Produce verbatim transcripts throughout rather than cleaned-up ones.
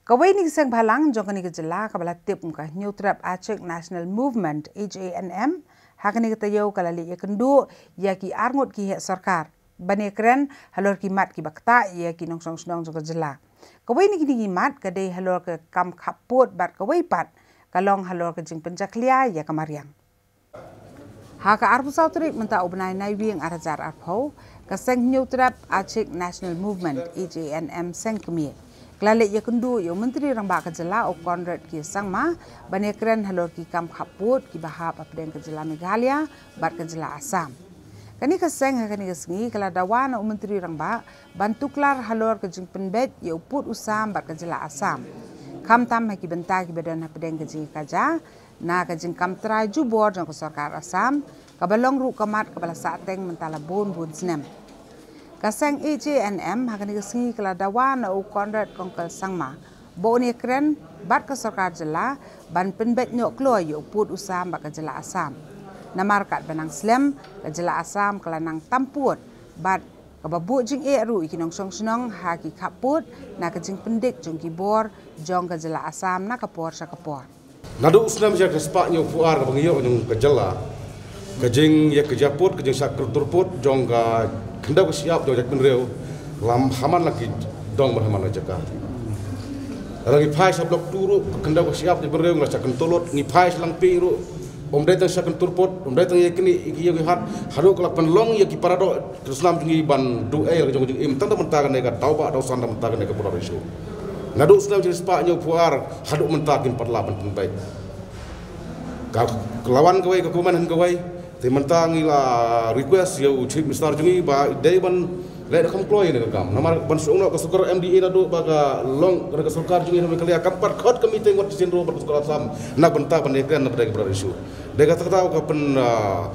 Kawei na ki seng bhalang jong kane ka jylla kaba la tip kum ka Hynñiewtrep Achik National Movement, H A N M, ha kane ka taïew ka la leit ïakynduh ïa ki arngut ki heh sorkar ban ïakren halor ki mat kiba ktah ïa ki nongshong shnong jong ka jylla. Kawei na kine ki mat ka dei halor ka kam khappud bad kawei pat ka long halor ka jingpynjakhlia ïa ka mariang. Ha ka arphew saw tarik mynta u bnai Naiwieng ar hajar arphew, ka seng Hynñiewtrep Achik National Movement, H A N M, seng kmie, ka la leit ïakynduh ïa u Myntri Rangbah ka jylla u Conrad K Sangma ban ïakren halor ki kam khappud kiba hap hapdeng ka jylla Meghalaya bad ka jylla Assam. Kane ka seng ha kane ka sngi ka la dawa na u Myntri Rangbah ban tuklar halor ka jingpynbeit ïa u pud u sam bad ka jylla Assam, khamtam ha ki bynta kiba don hapdeng ka jingïakajia na ka jingkam trai jubor jong ka sorkar Assam, kaba long ruh ka mat kaba la sahteng mynta la bun bun snem. Ka seng H A N M ha kane ka sngi ka la dawa na u Conrad Kongkal Sangma ba un ïakren bad ka sorkar jylla ban pynbeit noh kloi ïa u pud u sam bad ka jylla Assam. Namar katba nang slem, ka jylla Assam ka la nang tam pud bad kaba buh jingeh ruh ïa ki nongshong shnong ha ki khappud na ka jingpyndik jong ki bor jong ka jylla Assam na ka por sha ka por. Naduh u snem shispah hynñiewphew ar kaba ngi ïoh jong ka jylla, ka jingïakajia pud, ka jingshah kyntur pud jong ka khyndew ka shyiap jong ka jaitbynriew, la haman la ki dong bad haman la jaka. Lada ngi phai sha Block two ruh, ka khyndew ka shyiap jaitbynriew ngi la shah kyntur lut, ngi phai sha Langpih ruh, ym dei tang shah kyntur pud, ym dei tang ïa kine ïa ki ïa ki hat, haduh ka la pynlong ïa ki paradoh ki snam jong ngi ban duh ei la ka jong ka jingim, tang da mynta kane ka daw ba daw san da mynta kane ka border issue. Naduh u snem shispah hynñiewphew ar haduh mynta kim pat lah ban pynbeit. Ka la wan kawei ka kuman han kawei. Te mynta ngi la request ïa u Chief Minister jong ngi ba dei ban leh da kham kloi ïa ka kam. Namar ban shu ong noh ka sorkar M D A naduh ba ka long ka sorkar jong ngi ha Meghalaya kam pat khot ka meeting wat sien ruh bad ka sorkar Assam na bynta ban ïakren na bynta ka border issue. Dei kata kata ka pyn, ah,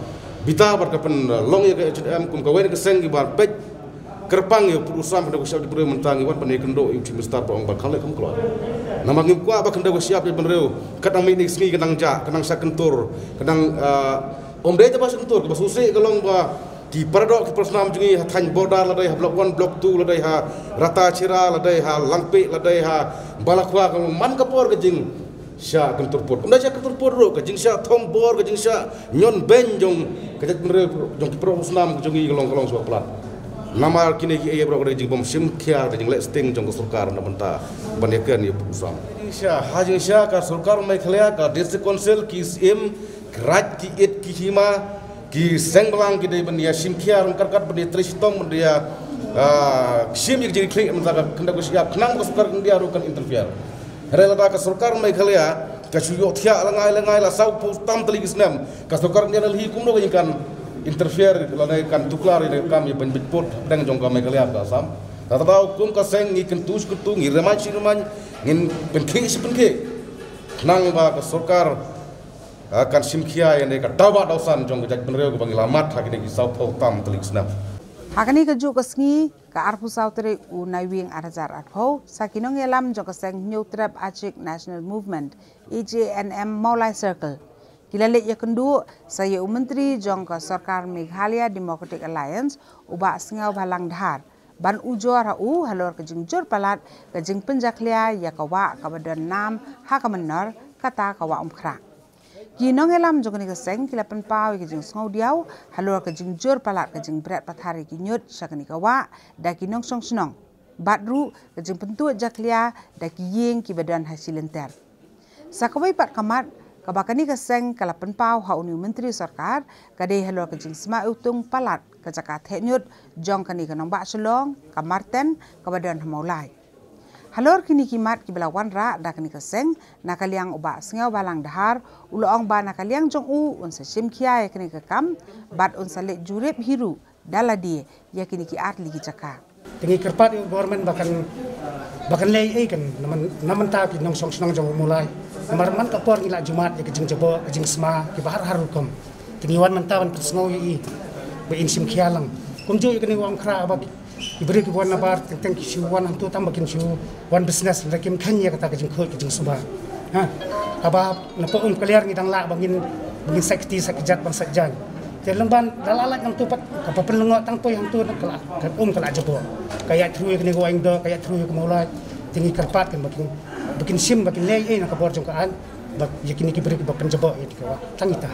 bita bad ka pyn, ah, long ïa ka H A N M kum kawei na ka seng kiba peit kyrpang ïa u pud u sam khyndew ka shyiap jaitbynriew mynta ngi wan ban ïakynduh ïa u Chief Minister ba ong ba kan leh kham kloi. Namar ngim kwah ba khyndew ka shyiap jaitbynriew ka dang mih na ki sngi ka dang jah, ka dang shah kyntur, ka dang, ah, ym dei tang ba shah kyntur, kaba sngewsih ka long ba ki paradoh ki parasnam jong ngi ha thaiñ border, la dei ha Block one, Block two, la dei ha Ratacherra, la dei ha Langpih, la dei ha Balakhwa, ka long man ka por ka jing shah kyntur pud. Ym dei shah kyntur pud ruh, ka jingshah thong bor, ka jingshah ñion beiñ jong ka jaitbynriew, jong ki parasnam jong ngi ka long, ka long shuwa palat. Namar kine kiei baroh ka dei ka jingbym shim khia, ka jingleh sting jong ka sorkar na bynta ban ïakren ïa u pud u sam. Jingshah, ha jingshah ka sorkar Meghalaya, ka District Council, ki Syiem, ki raid, ki it, ki hima, ki seng bhalang ki dei ban ïa shim khia ryngkat ryngkat, ban ïa trei shitom, ban ïa, ah, shim ïa ka jingkyrkhu mynta ka khyndew ka shyiap, khnang ba ka sorkar India ruh kan interfere. Hynrei lada ka sorkar Meghalaya ka shu ïohthiah lyngngai lyngngai la sawphew tam tylli ki snem, ka sorkar India na Delhi kumno ka kan interfere lane kan tuklar ïa ka kam ïa ban beit pud hapdeng jong ka Meghalaya bad ka Assam. Kata daw kum ka seng ngi kyntu shi kyntu, ngi rymai shi rymai, ngin pynkhih shi pynkhih, khnang ba ka sorkar, ah, kan shim khia ïa kane ka daw ba daw san jong ka jaitbynriew kaba ngi la mad ha kine ki sawphew tam tylli ki snem. Ha kane kajuh ka sngi, ka arphew saw tarik u Naiwieng ar hajar arphew, sa ki nongïalam jong ka seng Hynñiewtrep Achik National Movement, H A N M, Mawlai Circle, ki la leit ïakynduh sa ïa u Myntri jong ka sorkar Meghalaya Democratic Alliance, u Bah Sniawbhalang Dhar, ban ujor ha u halor ka jingjur palat ka jingpynjakhlia ïa ka wah kaba don nam ha ka mynnor, kata ka Wah Umkhrah. Ki nongïalam jong kane ka seng ki la pynpaw ïa ka jingsngewdiaw halor ka jingjur palat ka jingbret pathar ïa ki ñiut sha kane ka wah da ki nongshong shnong, bad ruh ka jingpyntuid jakhlia da ki ïing kiba don ha shilynter. Sa kawei pat ka mat kaba kane ka seng ka la pynpaw ha une u Myntri Sorkar ka dei halor ka jingsma iwtung palat ka jaka theh ñiut jong kane ka nongbah Shillong, ka Marten, kaba don ha Mawlai. Halor kine ki mat kiba la wanrah da kane ka seng, na ka liang u Bah Sniawbhalang Dhar u la ong ba na ka liang jong u un sa shim khia ïa kane ka kam bad un sa leit jurip hi ruh da lade ïa kine ki artylli ki jaka. Te ngi kyrpad ïa u government ba kan, ba kan leh ei kan na man, na mynta ki nongshong shnong jong u Mawlai. Namar man ka por ngi la ju mad ïa ka jingjabo, ka jingsma kiba har har rukom. Te ngi wan mynta ban pynsngew ïa i ba in shim khia lang. Kumjuh ïa kane Wah Umkhrah ba ki, ki briew kiba wan nabar teng teng ki shu wan hangto tang ba kin shu wan business, lada kim kheiñ ïa kata ka jingkhuid ka jingsuba. Ha. Haba na Pok Um Kliar ngi dang lah ba ngin, ba ngin sait kti sait kjat ban sait jaiñ. Te lem ban da la lait nangto pat kaba pynlyngngoh tang poi hangto na ka la, ka um ka la jabo. Ka ïaid through ïa kane ka Wah Iingdoh, ka ïaid through ïa ka Mawlai. Te ngi kyrpad kan ba kin, ba kin shim, ba kin leh ei na ka bor jong ka aiñ, ba ïa kine ki briew ba pynjubok ïa ki, ka wa tang ita.